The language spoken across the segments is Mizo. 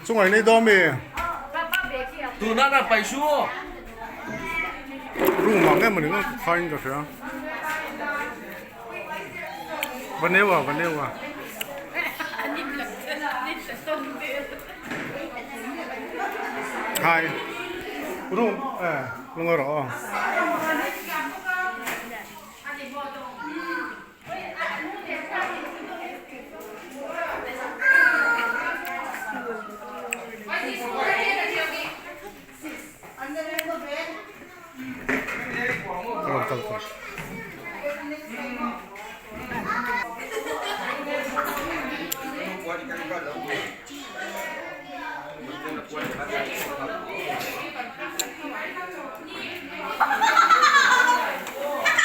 Chungah in ei dawn mi? Tunah na pai su. Room ah nge mawni nge ka khai in ka hria. Va neu a va neu a. Hai. Room eh lunga rawh aw.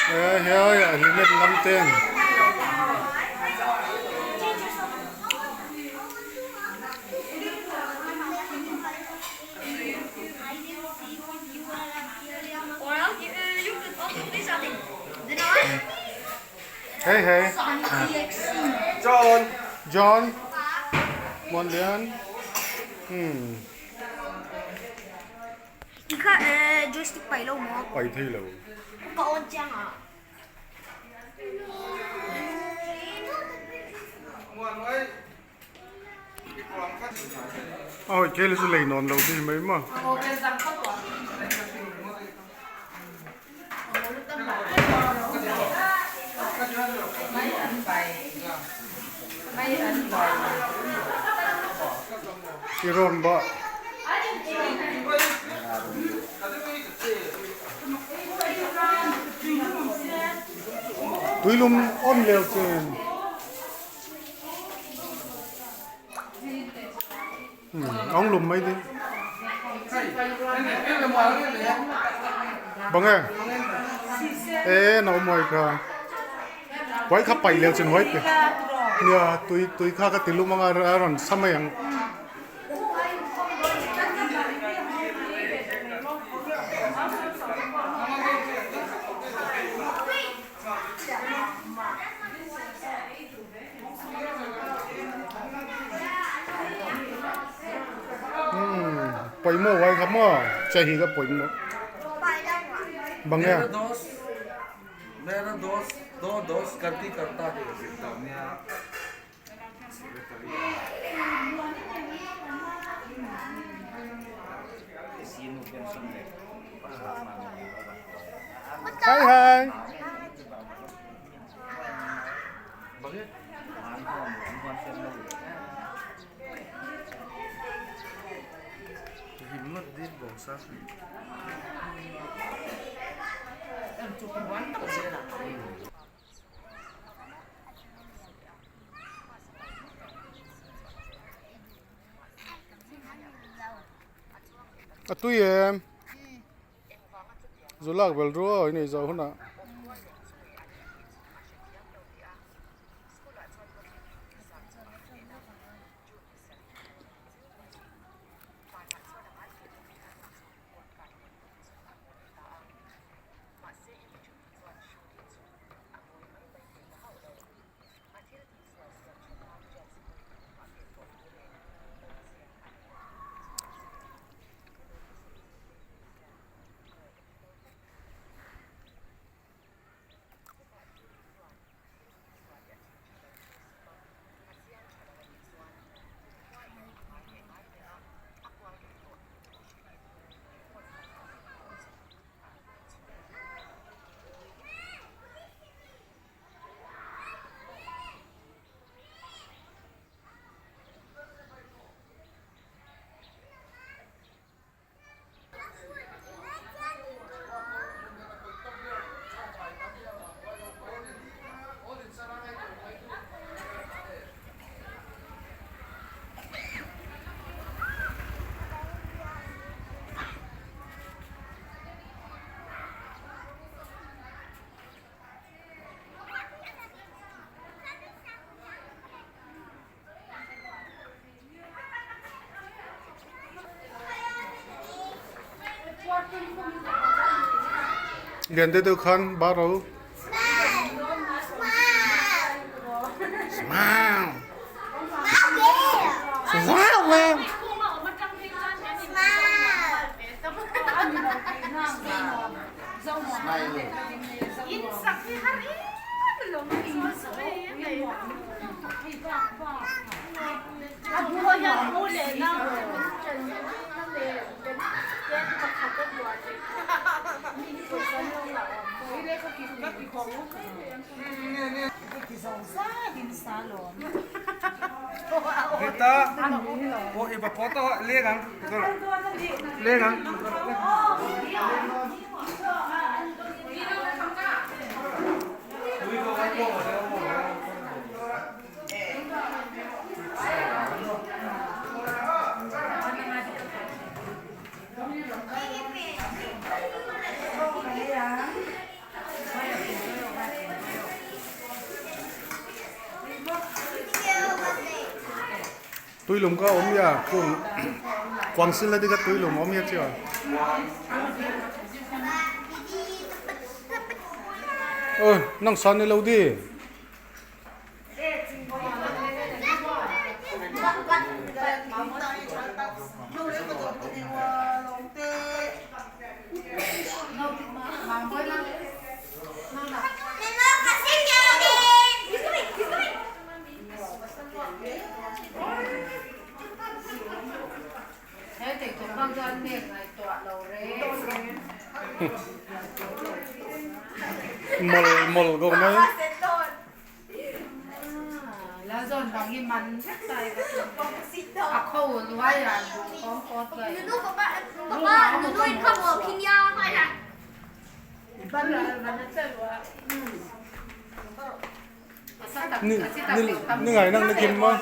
He hei a helmet lam ten. Hey hey. John. John. Mon Lian. Hmm. Ikha joystick pai lo maw? Pai thei lo. Ka on chiang a. A hawi khel hi chu lei nawn lo bik mai maw. I rawn bawh. Tuilum awm leu chen. Ong lum mai ding. Bang e. E no moi kha. Quái kha pai leo chen hoi pe. Nia tui tui kha ka tilum anga a rawn sa mai ang. Pawimawh uai kha maw che hi ka pawimawh bang e. Mera dost do dost karti karta hai. Hi hi. A tui em? Zu lak bel ruai nei zo hunah. Lian deuh deuh khan bar rawh u. Smile. Smile. Tuilum kha awm ya kung Quangsil a dika tuilum awm ya chiah. Oi nang san ni lo di. Mol mol go mai. Ni ni ngai nang na kim ma.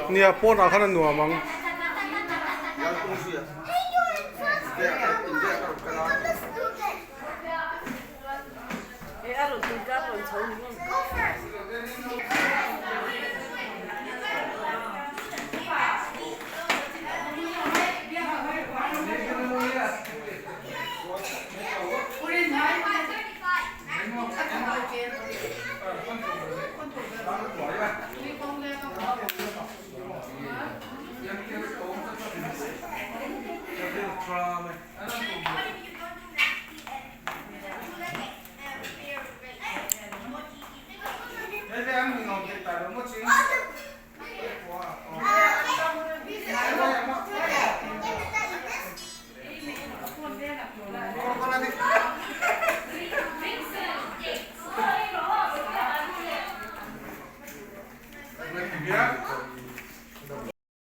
Nia pawn ah khan a nuam ang.